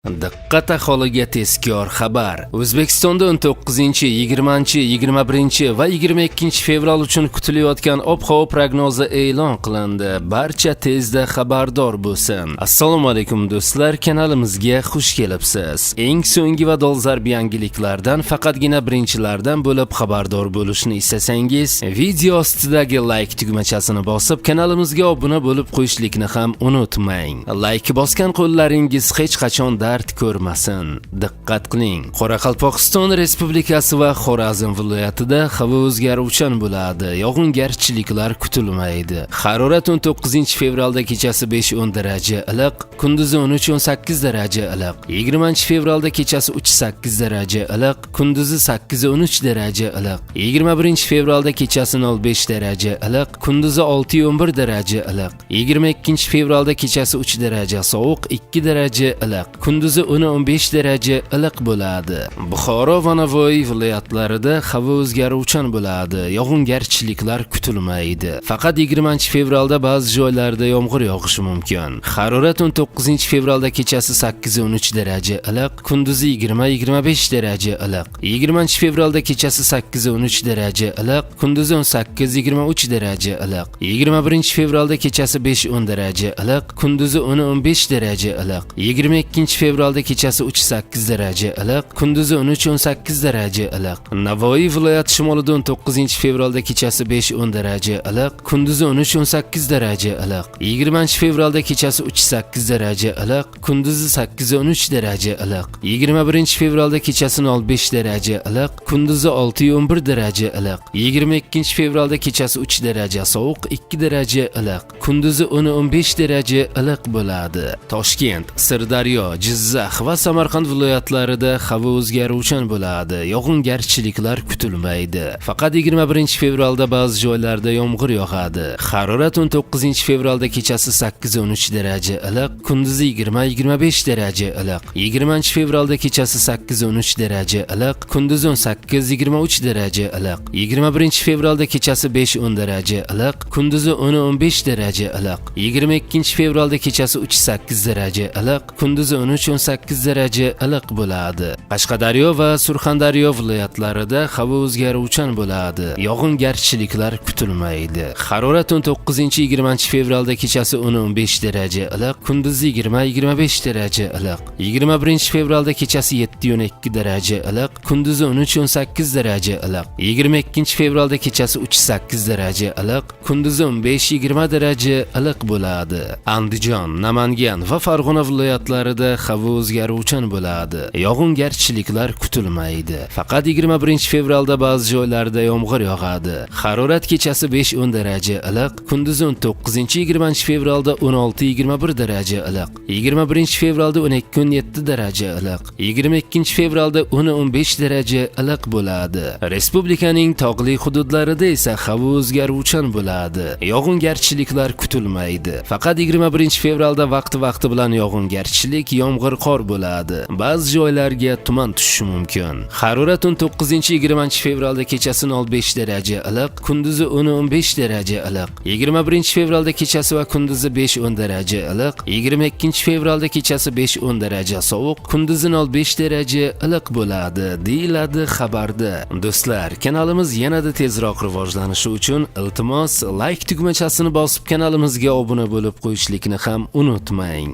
Diqqat aholiga tezkor xabar. O'zbekistonda 19, 20, 21 va 22 fevral uchun kutilayotgan ob-havo prognozi e'lon qilindi. Barcha tezda xabardor bo'lsin. Assalomu alaykum do'stlar, kanalimizga xush kelibsiz. Eng so'nggi va dolzarb yangiliklardan faqatgina birinchilardan bo'lib xabardor bo'lishni istasangiz, video ostidagi like tugmachasini bosib, kanalimizga obuna bo'lib qo'yishlikni ham unutmang. Like bosgan qo'llaringiz hech qachon dard ko'rmasin. Diqqat qiling. Qoraqalpog'iston Respublikasi va Xorazm viloyatida havo o'zgaruvchan bo'ladi. Yog'ingarchiliklar kutilmaydi. Harorat 19 fevralda kechasi 5-10 daraja iliq, kunduzi 13-18 daraja iliq. 20 fevralda kechasi 3-8 daraja iliq, kunduzi 8-13 daraja iliq. 21 fevralda kechasi 0-5 daraja iliq, kunduzi 6-11 daraja iliq. 22 fevralda kechasi 3 daraja sovuq, 2 daraja iliq, kunduzi 10-15 daraja iliq bo'ladi. Buxoro va Navoiy viloyatlarida havo o'zgaruvchan bo'ladi. Yog'ingarchiliklar kutilmaydi. Faqat 20 fevralda ba'zi joylarda yomg'ir yog'ishi mumkin. Harorat 19 fevralda kechasi 8-13 daraja iliq, kunduzi 20-25 daraja iliq. 20 fevralda kechasi 8-13 daraja iliq, kunduzi 18-23 daraja iliq. 21 fevralda kechasi 5-10 daraja iliq, kunduzi 10-15 daraja iliq. 22 fevralda kechasi 3-8 daraja iliq, kunduzi 13-18 daraja iliq. Navoiy viloyati shimolida 19 fevralda kechasi 5-10 daraja iliq, kunduzi 13-18 daraja iliq. 20 fevralda kechasi 3-8 daraja iliq, kunduzi 8-13 daraja iliq. 21 fevralda kechasi 05 daraja iliq, kunduzi 6-11 daraja iliq. 22 fevralda kechasi 3 daraja sovuq, 2 daraja iliq, kunduzi 10-15 daraja iliq bo'ladi. Toshkent, Sirdaryo, Jizzax va Samarqand viloyatlarida havo o'zgaruvchan bo'ladi. Yog'ingarchiliklar kutilmaydi. Faqat 21 fevralda ba'zi joylarda yomg'ir yog'adi. Harorat 19 fevralda kechasi 8-13 daraja iliq, kunduzi 20-25 daraja iliq. 20 fevralda kechasi 8-13 daraja iliq, kunduzi 18-23 daraja iliq. 21 fevralda kechasi 5-10 daraja iliq, kunduzi 10-15 daraja iliq. 22 fevralda kechasi 3-8 daraja iliq, kunduzi 13-18 daraja iliq bo'ladi. Qashqadaryo va Surxondaryo viloyatlarida havo o'zgaruvchan bo'ladi. Yog'ingarchiliklar kutilmaydi. Harorat 19-20 fevralda kechasi 10-15 daraja iliq, kunduzi 20-25 daraja iliq. 21 fevralda kechasi 7-12 daraja iliq, kunduzi 13-18 daraja iliq. 22 fevralda kechasi 3-8 daraja iliq, kunduzi 15-20 daraja iliq bo'ladi. Andijon, Namangan va Farg'ona viloyatlarida havo o'zgaruvchan bo'ladi. Yog'ingarchiliklar kutilmaydi. Faqat 21 fevralda ba'zi joylarda yomg'ir yog'adi. Harorat kechasi 5-10 daraja iliq, kunduzi 19-20 fevralda 16-21 daraja iliq. 21 fevralda 12-17 daraja iliq. 22 fevralda 10-15 daraja iliq bo'ladi. Respublikaning tog'li hududlarida esa havo o'zgaruvchan bo'ladi. Yog'ingarchiliklar kutilmaydi. Faqat 21 fevralda vaqti-vaqti bilan yog'ingarchilik, yomg'ir, qor bo'ladi. Ba'zi joylarga tuman tushishi mumkin. Harorat 19-20 fevralda kechasi 05 daraja iliq, kunduzi 10-15 daraja iliq. 21 fevralda kechasi va kunduzi 5-10 daraja iliq. 22 fevralda kechasi 5-10 daraja sovuq, kunduzi 05 daraja iliq bo'ladi, deyiladi xabarda. Do'stlar, kanalimiz yanada tezroq rivojlanishi uchun iltimos like tugmachasini bosib kanalimizga obuna bo'lib qo'yishlikni ham unutmang.